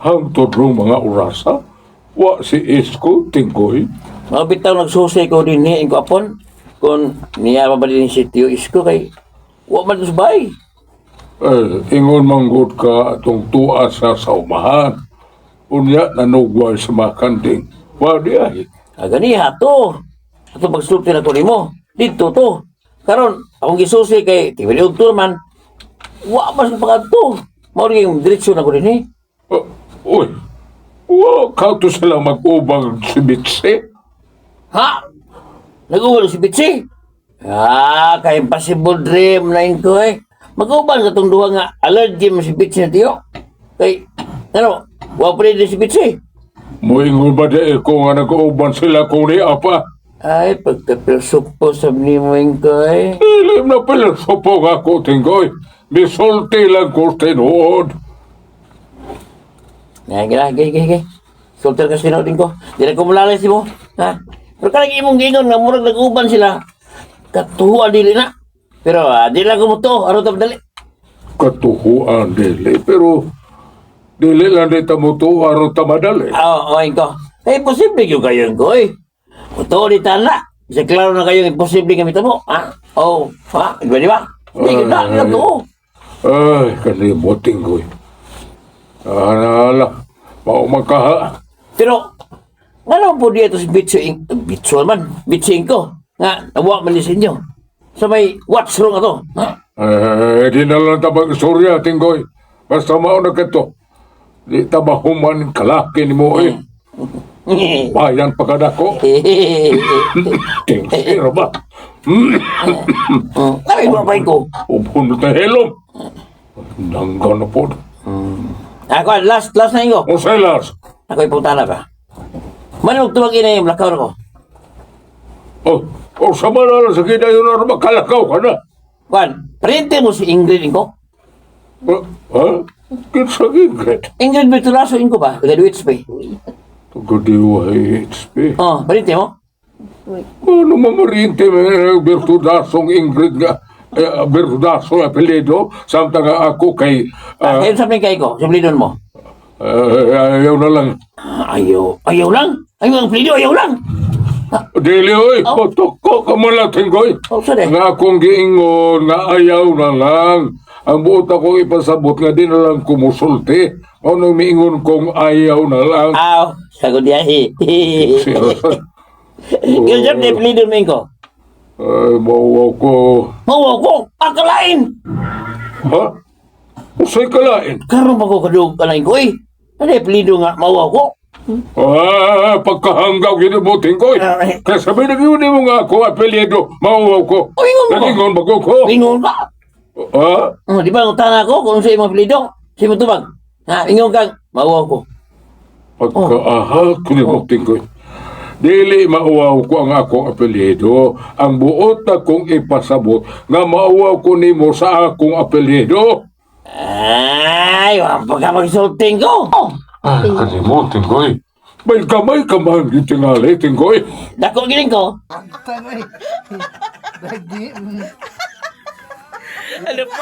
Hangtod rong mga orasa, wa si Isko, Tinggoy. Mga bitaw nagsusi ko din niya ko apon. Kung niya pa ba din si Tio Isko kay wa man sa bahay. Eh, ingon manggod ka atong tuwa sa umahan. Unya nanugway sa makanding. Wa di ay. Ah, ganiha to. Ato pagsulti na ko nimo. Dito to. Karon akong gisusi kay tibili og man. Wa man sa pagkadto. Mao rin yung diretso na ko din eh. Oh, uy, wa ka to sila mag-ubang si Mitzi. Ha? Nag-uwan si Bitsi? Ah, kay impossible dream na yun ko eh. Mag-uban sa itong duha nga allergy mo si Bitsi na tiyo. Kay, ano, wa pa rin si Bitsi. Moingon ba di ko nga nag-uban sila kung ni apa? Ay, pagkapilsupo sa nimo yun ko eh. Ilim na pilasopong ako, Tinggoy. Misulti lang ko tinuod. Ay, gila, gay, gay, gay. Sultan ka sino din ko. Di na ko mulalay si mo. Ha? Pero kanang imong gingon nga murag nag-uban sila. Katuhuan dili na. Pero di lang ko mo to. Aron ta dali. Katuhuan dili, pero dili lang di tamo to aron ta madali. Oo, oh, ko. Eh, imposible yung kayo ko eh. Totoo di tala. Isa klaro na kayo, imposible kami tamo. Ha? Oh, ha? Di ba, di ba? Hindi ka na, Ay. totoo. Ay, kanimo, Tinggoy. Ala, mao man kaha. Pero, nga naman po dito si Bitso, Bitso man, Bitso ko. Nga, nawa man ni sa inyo. Sa may, what's wrong ato? Ha? Eh, di na lang ta mag-istorya, Tinggoy. Basta mao na kato. Di ta mahuman kalaki ni mo eh. Bayan pa kadako. Tinggoy, ba? Ay, ba ko? Upon na helom. Nangga na po. Ako, last, last na ingo. O sailors. Ako ipunta na ba? Manong tuwag ina yung lakaw ko. Oh, oh, sama na lang sa kinayon na makalakaw ka na. Kwan, printe mo si Ingrid ingo. Ha? Ha? Kinsa Ingrid? Ingrid Bertolaso ingo ba? Graduates pa eh. Gadiwa HP. Oh, printe mo? Ano mamarinte may Bertudasong Ingrid nga eh, Bertudaso apelyido samtang nga ako kay Ah, kayo sa kay ko, sa plidon mo. eh, ayaw na lang. Ah, ayaw, ayaw lang. Ayaw ang plido, ayaw lang. Dili oy, Oh. patoko ka man lang, Tinggoy. Oh, sorry. Nga akong giingon nga ayaw na lang. Ang buot ako ipasabot nga di na lang kumusulti. Ano miingon kong ayaw na lang. Aw, sagot niya. Seryoso. Yung sa plido mo ingo. Ay, mauwaw ko. Mawa ko, akalain. Ha? Usay kalain. Karon pa ko kadug kalain ko eh. Ano yung plido nga, mawa ko. Ah, pagkahanggaw ginibuting ko. Ah, eh. Kaya sabi na yun mo nga ako, apelyido, mauwaw ko. Oh, ingon mo. Nagingon ba ko ko? Ingon ka. Ha? Oh, di ba ang tana ko kung sa imong plido? Sa imong tubag. Ha, ingon kang, mawa ko. Pagkaaha, kinibuting ko. Dili mauwaw ko ang akong apelyido. Ang buot na kong ipasabot nga mauwaw ko nimo sa akong apelyido. Ay, wala pa ka magsulting ko. Oh, Ay, kanimutin ko eh. May gamay ka man yung tingali, Tinggoy. dako giling ko. Tanay. Lagi. Ano pa?